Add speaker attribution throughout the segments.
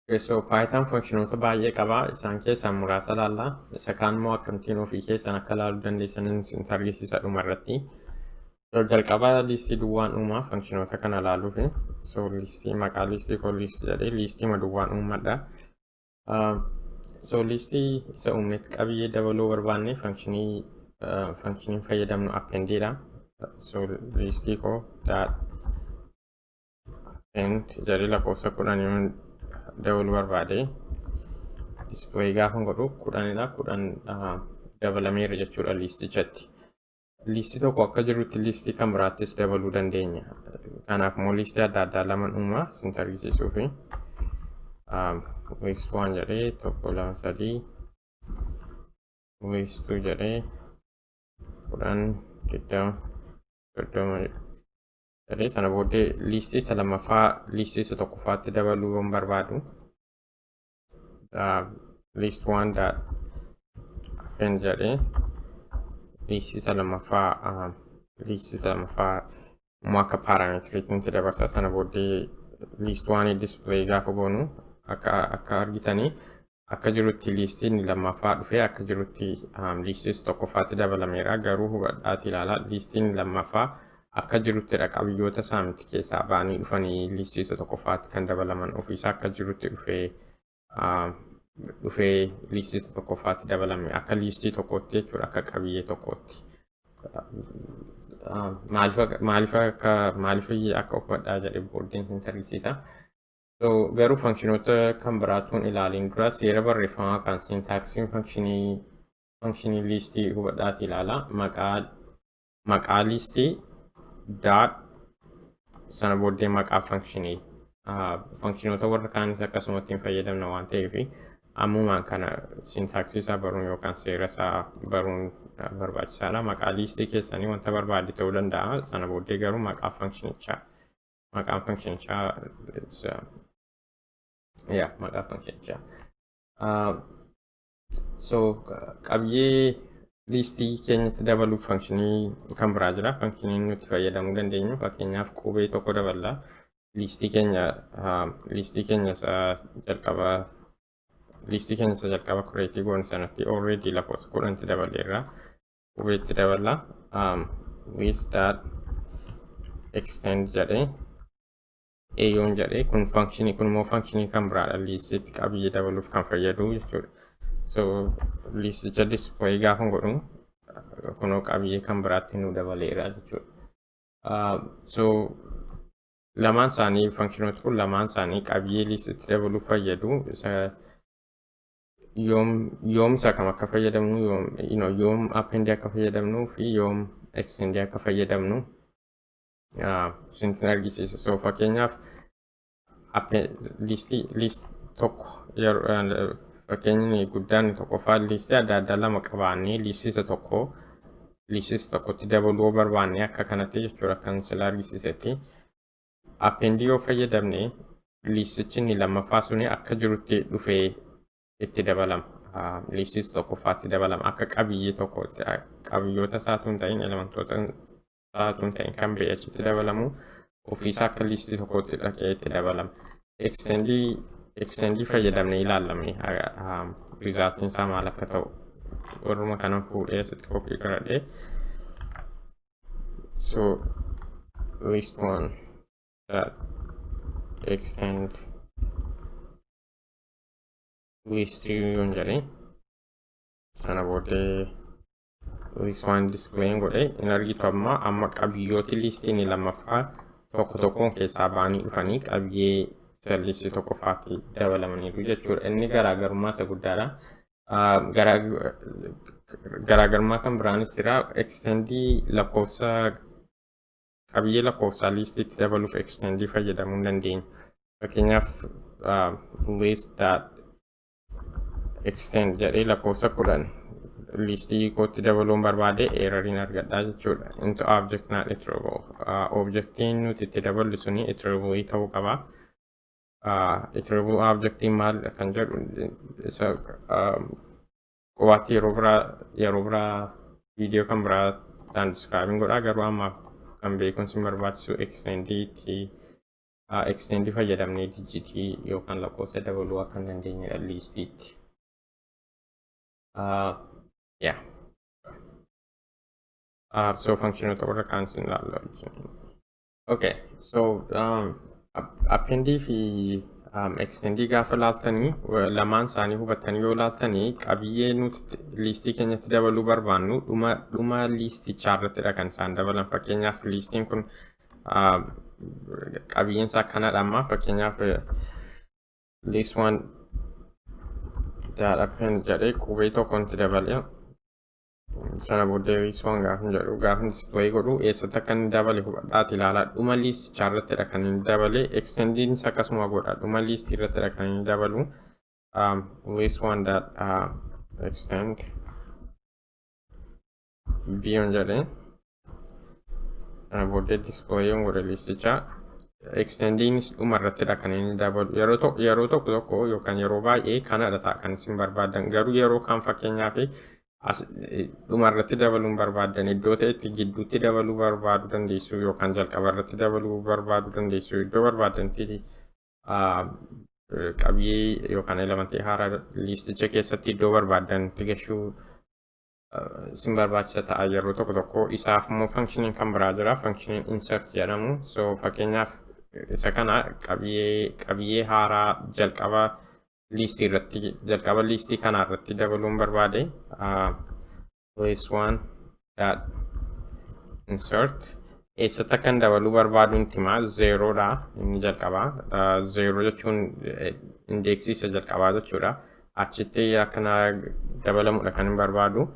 Speaker 1: So Python functionoota baay'ee qaba. Isaan keessaa muraasa ilaalla. Isa kaan immoo akkamittiin ofii keessan akka ilaaluu dandeessan isin argisiisa dhumarratti. So jalqaba liistii duwwaan uumaa functionoota kana ilaaluufi. So liistii, maqaa liistii koo liistii jedhee liistii duwwaan uumadha. So liistii isa uumnetti qabiyyee dabaluu barbaanne functionii fayyadamnu appendiidha. So liistii koo dot append jedhee lakkoofsa 10 dabaluu barbaade, display gaafa godhu 10dha. 10 dabalameera jechuudha liistichatti. Liistii tokko akka jirutti liistii kan biraattis dabaluu dandeenya. Kanaaf immoo liistii adda addaa lama uumaa isin argisiisuufi. List one jedhee tokko, lama, sadii, list two jedhee 10, 20, 30 jedhee, sana booddee liistii isa lammaffaa liistii isa tokkoffaatti dabaluu yoon barbaadu, list one dot append jedhee liistii isa lammaffaa immoo akka parameteriitti dabarsa. Sana booddee list one display gaafa goonu, akka argitanii, akka jirutti liistiin lammaffaa dhufee akka jirutti liistii isa tokkoffaatti dabalameera. Garuu hubadhaati ilaala, liistiin lammaffaa akka jiruttidha. Qabiyyoota isaa miti keessaa ba'anii dhufanii liistii isa tokkoffaatti kan dabalaman. Ofiisaa akka jirutti dhufee liistii isa tokkoffaatti dabalame, akka liistii tokkotti jechuudha, akka qabiyyee tokkotti. Maaliif akka hubadhaa jedhe booddeen sin argisiisa. So garuu functionoota kan biraatuun ilaaliin dura seera barreeffamaa kan syntaxiin functionii liistii hubadhaati ilaala. Maqaa liistii dot, sana booddee maqaa functionii. Functionoota warra kaanis akkasumatti hin fayyadamna waan ta'eef, ammumaan kana syntaxii isaa baruun yookaan seera isaa baruun barbaachisaadha. Maqaa liistii keessanii wanta barbaade ta'uu danda'a. Sana booddee garuu maqaa functionichaa. Maqaan functionichaa, yaa, maqaa functionichaa. So qabiyyee liistii keenyatti dabaluuf functionii kan biraa jira. Functionii nuti fayyadamuu dandeenyu, fakkeenyaaf, qubee tokko daballa. Liistii keenya isa jalqaba, liistii keenya isa jalqaba create goone sanatti already lakkoofsa 10tti dabaleerra. Qubeetti daballa. List dot extend jedhee eeyoon jedhee, kun functionii, kun immoo functionii kan biraadha, liistiitti qabiyyee dabaluuf kan fayyadu jechuudha. So liisticha display gaafa godhu, kunoo qabiyyee kan biraatti nu dabaleera jechuudha. So lamaan isaanii, functionoota kun lamaan isaanii qabiyyee liistitti dabaluuf fayyadu. Isa yoom isa kam akka fayyadamnu, yoom yoom append akka fayyadamnu fi yoom extend akka fayyadamnu isintti argisiisa. So fakkeenyaaf liistii, list tokko, fakkeenyi guddaan tokkoffaa, liistii adda addaa lama qabaannee liistii isa tokko liistii isa tokkotti dabaluu barbaanne, akka kanatti jechuudha, kan sila argisiisetti. Append yoo fayyadamne, liistichi inni lammaffaa suni akka jirutti dhufee itti dabalama. Liistii isa tokkoffaatti dabalama akka qabiyyee tokkotti, qabiyyoota isaatu hin ta'in, elementoota isaatu hin ta'in, kan ba'e achitti dabalamu ofiisaa akka liistii tokkotti dhaqee itti dabalama. Extendii fayyadamnee ilaallamne resultiin isaa maal akka ta'u, warruma kana fuudhee asitti copy godhadhee, so list one dot extend list yoon jedhee, sana booddee list one display godhee, in argitu, amma qabiyyooti listiin lammaffaa tokko tokkoon keessaa ba'anii dhufanii qabiyyee isa listii tokkoffaatti dabalamaniiru jechuudha. Inni garaagarummaa isa guddaadha. Garaagarummaa kan biraanis jira. Extendii lakkoofsa, qabiyyee lakkoofsaa liistiitti dabaluuf extendii fayyadamuu hin dandeenya. Fakkeenyaaf, list dot extend jedhee lakkoofsa 10 liistii kootti dabaluun barbaade, erroriin argadhaa jechuudha. Into object not iterable. Objectiin nuti itti daballu suni iterable ta'uu qaba. Iterable objectiin maal kan jedhu isa qubaatti yeroo biraa viidiyoo kan biraa dhaan describing godhaa. Garuu ammaaf kan beekumsi barbaachisu extendiitti Extend fayyadamnee digitii yookaan lakkoofsa dabaluu akka hin dandeenyedha liistiitti. Yeah. So functionoota warra kaan sin ilaalla wajjin. Okay, so appendii fi extendii gaafa laaltanii, lamaan isaanii hubattanii yoo laaltanii, qabiyyee nuti liistii keenyatti dabaluu barbaannu dhuma liistichaa irrattidha kan isaan dabalan. Fakkeenyaaf, liistiin kun qabiyyeen isaa akkanadha. Amma fakkeenyaaf list one dot append jedhee qubee tokkotti dabalee, sana booddee list one gaafa jedhu, gaafa display godhu, eessatti akka inni dabale hubadhaati ilaalaa. Dhuma liistichaa irrattidha kan inni dabale. Extendiinis akkasuma godha, dhuma liistii irrattidha kan inni dabalu. List one dot extend b yoon jedhee, sana booddee display yoon godhe liistichaa, extendiinis dhuma irrattidha kan inni dabalu. Yeroo tokko tokko yookaan yeroo baay'ee kanadha ta'a kan isin barbaadan. Garuu yeroo kaan, fakkeenyaaf, as dhuma irratti dabaluun barbaadan, iddoo ta'etti gidduutti dabaluu barbaaduu dandeessu yookaan jalqaba irratti dabaluu barbaaduu dandeessu. Iddoo barbaadanitti qabiyyee yookaan elementii haaraa liisticha keessatti iddoo barbaadanitti gashuu isin barbaachisa ta'a yeroo tokko tokko. Isaaf immoo functioniin kan biraa jira, functioniin insert jedhamu. So fakkeenyaaf, isa kana qabiyyee haaraa jalqaba liistii irratti, jalqaba liistii kanaa irratti dabaluun barbaade, list one dot insert, eessatti akkan dabaluu barbaaduun himaa. Zeeroodha inni jalqabaa. Zeeroo jechuun indeeksii isa jalqabaa jechuudha. Achitti akkana dabalamudha kan hin barbaadu.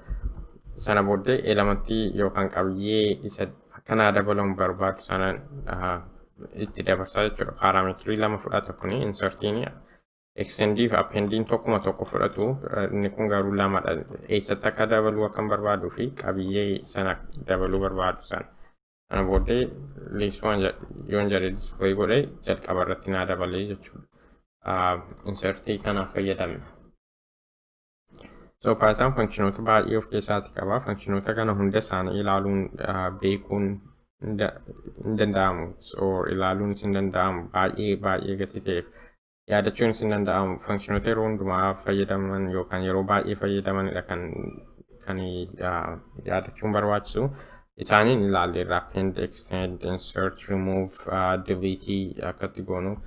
Speaker 1: Sana booddee elementii yookaan qabiyyee isa akkanaa dabalamu barbaadu sana itti dabarsaa jechuudha. Paarameetirii lama fudhata kuni insertiin. Extendii fi appendiin tokkuma tokko fudhatu, inni kun garuu lamadha. Eessatti akka dabaluu akkan barbaaduu fi qabiyyee sana dabaluu barbaadu sana. Sana booddee list one yoon jedhee display godhee, jalqaba irratti naa dabalee jechuudha. Insertii kanaaf fayyadamna. So Python functionoota baay'ee of keessaati qaba. Functionoota kana hunda isaanii ilaaluun beekuun hin danda'amu. So ilaaluunis hin danda'amu, baay'ee baay'ee gatii ta'eef. Yaadachuunis hin danda'amu. Functionoota yeroo hundumaa fayyadaman yookaan yeroo baay'ee fayyadamanidha kan yaadachuun barbaachisu. Isaaniin ilaalleerra: append, extend, insert, remove, delete akkatti goonu.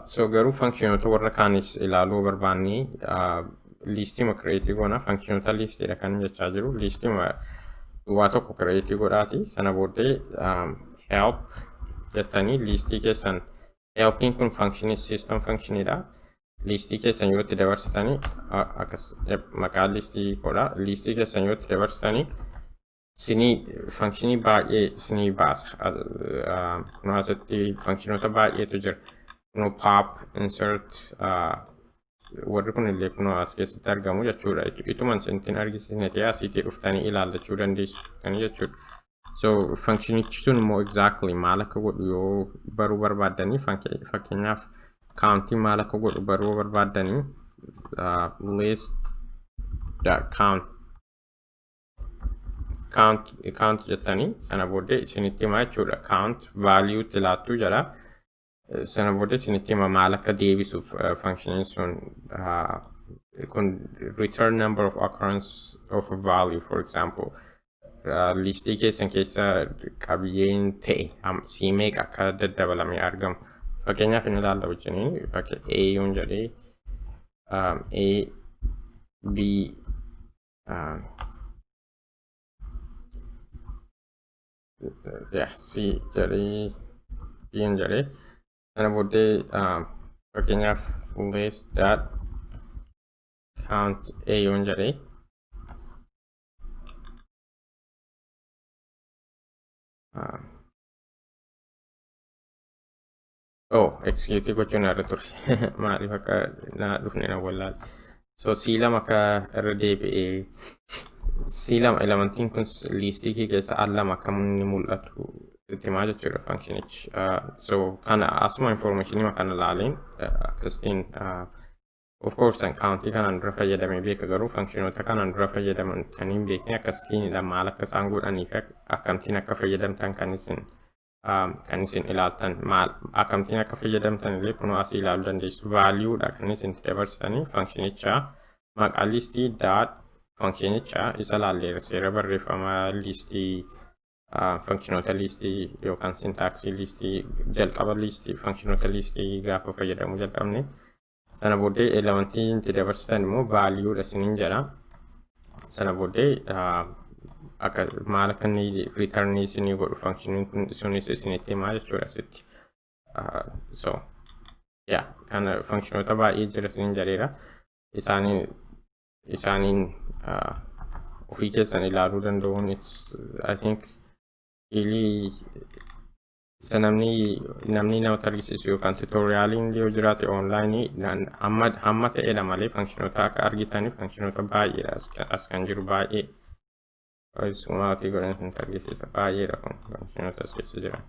Speaker 1: So garuu functionoota warra kaanis ilaaluu barbaanne, liistima create goona. Functionoota liistiidha kan jechaa jiru. Liistima duwwaa tokko create godhaati. Sana booddee help jettanii liistii keessan, helpiin kun functionii system functionidha. Liistii keessan yoo itti dabarsitanii, akkas maqaa liistii godha. Liistii keessan yoo itti dabarsitanii, sinii functionii baay'ee sinii baasa. Kun asitti functionoota baay'eetu jira. Kunoo pop, insert, warri kun illee kunoo as keessatti argamu jechuudha. Ituma isin argisiisne ta'ee, asiitii dhuftanii ilaallachuu dandeessu jechuudha. So functionichi sun immoo exactly maal akka godhu yoo baruu barbaaddanii, fakkeenyaaf countii maal akka godhu baruu barbaaddanii, list count count count jettanii, sana booddee isinitti hima jechuudha. Count value itti laattuu jedha. Sana booddee isinitti hima maal akka deebisuuf functioniin sun kun. Return number of occurrence of a value, for example, listii keessan keessa qabiyyeen ta'e sii meeqa akka daddabalamee argamu. Fakkeenyaaf, inni ilaalla wajjiniin. Fakkii A yoon jedhee, A, B, yeah, C jedhee, D yoon jedhee, sana booddee fakkeenyaaf list dot count A yoon jedhee, oh, execute gochuun irra ture. Maaliif akka na dhufne na wallaale. So C lama akka irra deebi'ee, C lama, elementiin kun liistii kee keessa al lama akka inni mul'atu itti himaa jechuudha functionichi. So kana asuma informationii kana ilaaleen akkasitiin. Of course, an countii kanaan dura fayyadamee beeka, garuu functionoota kanaan dura fayyadamtanii hin beekne akkasitiinidha maal akka isaan godhanii fi akkamittiin akka fayyadamtan kan isin Kan isin ilaaltan maal akkamittiin akka fayyadamtan illee kunoo asii ilaaluu dandeessu. Valueudha kan isin itti dabarsitanii functionichaa, maqaa listii dot functionichaa isa laalleera, seera barreeffama listii, functionoota listii yookaan syntaxii listii, jalqaba listii, functionoota listii gaafa fayyadamuu jalqabne. Sana booddee elementii itti dabarsitan immoo valueudha isiniin jedha. Sana booddee akka maal akka inni returnii isinii godhu functioniin kun sunis isinitti himaa jechuudha asitti. So yeah, kana functionoota baay'ee jira isiniin jedheera. Isaaniin ofii keessan ilaaluu danda'uun, it's, I think, really isa namni namatti argisiisu yookaan tutorialiin yoo jiraate onlineii hamma ta'edha malee functionoota akka argitaniif functionoota baay'eedha as kan jiru baay'ee. Sumaatii godhan isin argisiisa, baay'eedha kun functionoota as keessa jiran.